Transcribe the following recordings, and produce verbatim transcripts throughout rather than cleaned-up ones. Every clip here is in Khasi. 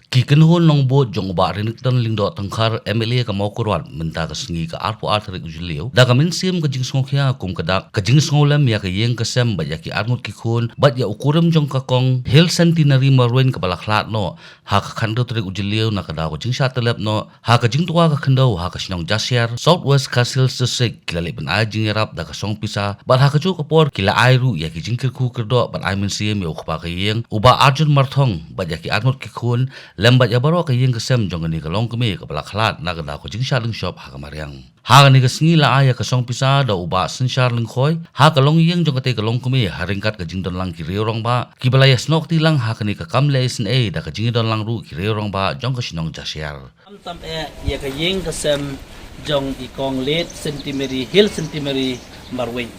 Ki kynhun nongbud jong u Bah Renikton Lyngdoh Tyngkhar, M L A ka Mawkyrwat, mynta ka sngi ka arphew ar tarik u Jylliew, da ka mynsiem ka jingsngewkhia kum ka dak ka jingsngewlem ïa ka ïing ka sem bad ïa ki arngut ki khun bad ïa u kurim jong ka kong Hill Centenary Marweiñ kaba la khlad noh ha ka khathynriew tarik u Jylliew na ka daw ka jingshah tyllep noh ha ka jingtwa ka khyndew ha ka shnong Jashiar, South West Khasi Hills District. Ki la leit ban ai jingïarap da ka song pisa bad ha kajuh ka por ki la ai ruh ïa ki jingkyrkhu kyrdoh ban ai mynsiem ïa u kpa ka ïing u Bah Arjun Marthong bad ïa ki arngut ki khun lem bad ïa baroh ka ïing ka sem jong kane ka longkmie kaba la khlad na ka daw ka jingshah lyngshop ha ka mariang. Ha kane ka sngi la ai ïa ka song pisa da u Bah Synshar Lyngkhoi ha ka longïing jong katei ka longkmie ha ryngkat ka jingdon lang ki riew rangbah kiba la ïasnoh kti lang ha kane ka kam leh isynei da ka jingïadon lang ruh ki riew rangbah jong ka shnong Jashiar. Khamtam eh ïa ka ïing ka sem jong i kong Late Centenary, Hill Centenary Marweiñ,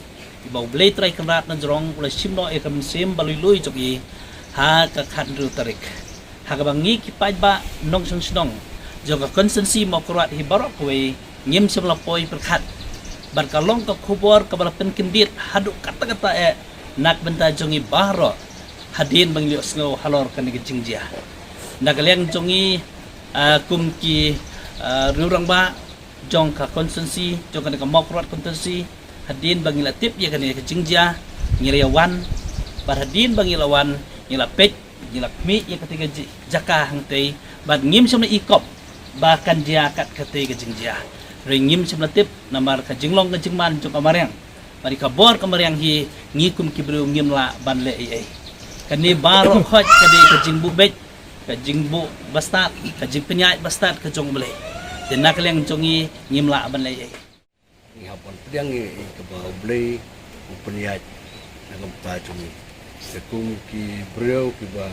iba U Blei Trai Kynrad na jrong u la shim noh ïa ka mynsiem ba lui lui jong i ha ka khathynriew tarik, ha kaba ngi ki paidbah nongshong shnong jong ka constituency Mawkyrwat hi baroh kawei ngim shym la poi pyrkhat. Bad ka long ka khubor kaba la pynkyndit haduh katta katta eh na ka bynta jong i baroh hadien ba ngi la ïohsngew halor kane ka jingjia. Na ka liang jong i, ah, kum ki, ah, riew rangbah jong ka constituency, jong kane ka Mawkyrwat constituency, hadien ba ngi la tip ïa kane ka jingjia ngi la ïa wan, bad hadien ba ngi la wan ngi la peit, ngi la khmih ïa katei ka ji-, jaka hangtei, bad ngim shym la i kop ba kan jia kat katei ka jingjia. Hynrei ngim shym la tip namar ka jinglong ka jingman jong ka mariang bad ïa ka bor ka mariang hi, ngi kum ki briew ngim lah ban leh ei ei. Kane baroh khoit ka dei ka jingbuh beit, ka jingbuh bastad, ka jingpynïaid bastad ka jong U Blei. Te na ka liang jong ngi ngim lah ban leh ei ei. Ngi hap ban pdiang ïa i kaba U Blei u pynïaid na ka bynta jong ngi. Te kum ki briew kiba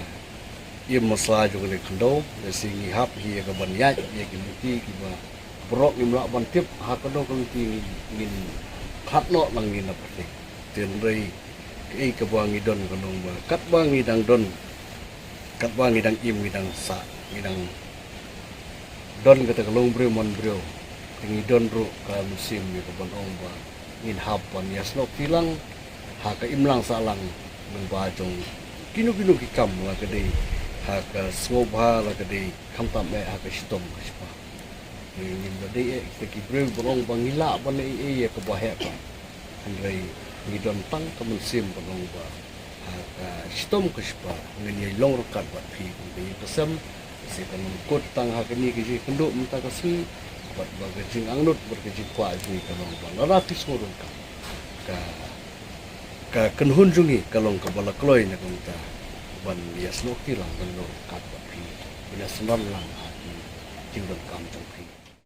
im masla jong kane ka khyndew, lehse ngi hap hi ïa ka ban ïaid ïa ki lynti kiba baroh ngim lah ban tip ha kano ka lynti ngin khlad noh lang ngi na pyrthei. Te hynrei kaei kaba ngi don ka long ba katba ngi dang don, katba ngi dang im, ngi dang sah, ngi dang don kata ka long briew man briew, te ngi don ruh ka mynsiem ïa ka ban ong ba ngin hap ban ïasnoh kti lang ha ka imlang sahlang lyngba jong kino kino ki kam, la ka dei ha ka sngewbha, la ka dei khamtam eh ha ka shitom ka shipa. Ngi, ngim da dei eh kita ki briew ban ong ba ngi lah ban ei ei ïa kaba heh bha. Hynrei ngi don tang ka mynsiem ban ong ba ha ka shitom ka shipa ngin ïai long ryngkat bad phi kum ka ïing ka sem. Sa ka nang kut tang ha kane ka jingkynduh mynta ka sngi, bad ba ka jingangnud bad ka jingkwah jong ngi ka long ba lada phi sngewryngkat, ka, ka kynhun jong ngi ka long kaba la kloi na ka bynta ban ïasnoh kti lang ban long ryngkat bad phi, ban ïasynran lang ha ki jingdonkam jong phi.